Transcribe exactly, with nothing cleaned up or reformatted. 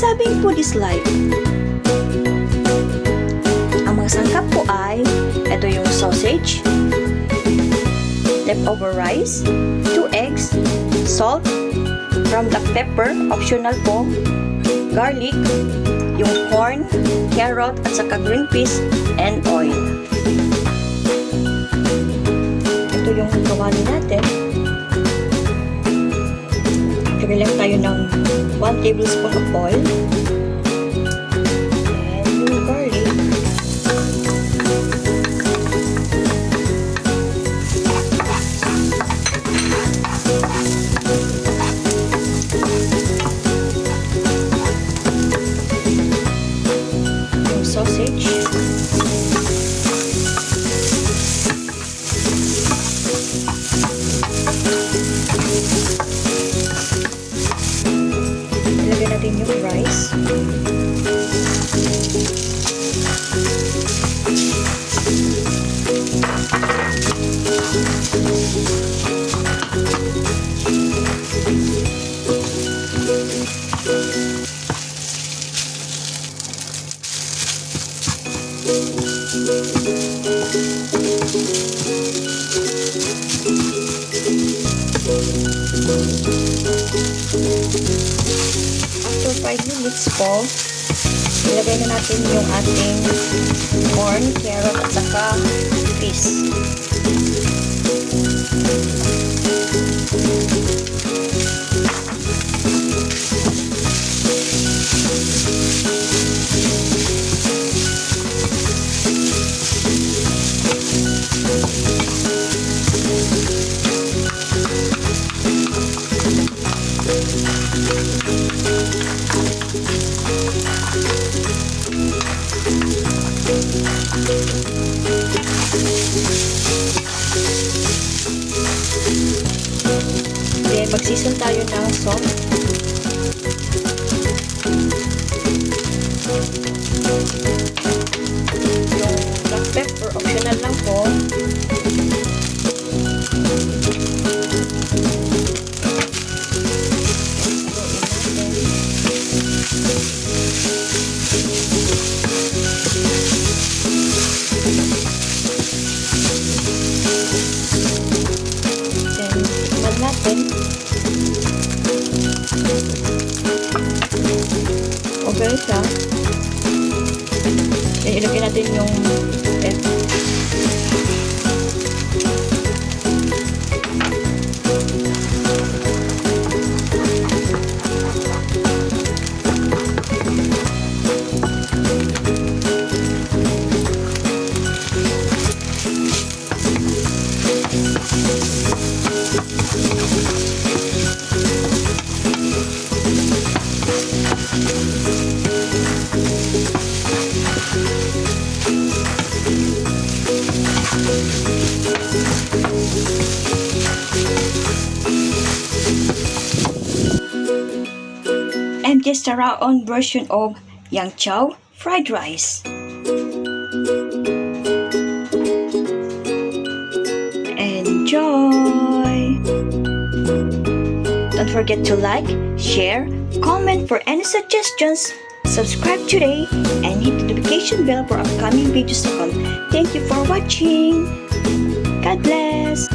Tapping po this life. Ang mga sangkap po ay, ito yung sausage, leftover rice, two eggs, salt, ground black pepper, optional po, garlic, yung corn, carrot, at saka green peas, and oil. Ito yung kawali natin. Lagay lang tayo ng one tablespoon of oil. And yung garlic. Yung sausage. Ilagay natin yung rice. After five minutes po, ilagay na natin yung ating corn, carrot, at saka peas. Then, mag-season tayo ng salt. Yung black pepper, optional lang po. Then, tikman natin. Okay siya. Then, ilagay natin yung egg. And just our own version of Yang Chow fried rice. Enjoy! Don't forget to like, share, comment for any suggestions. Subscribe today and hit the notification bell for upcoming videos to come. Thank you for watching. God bless.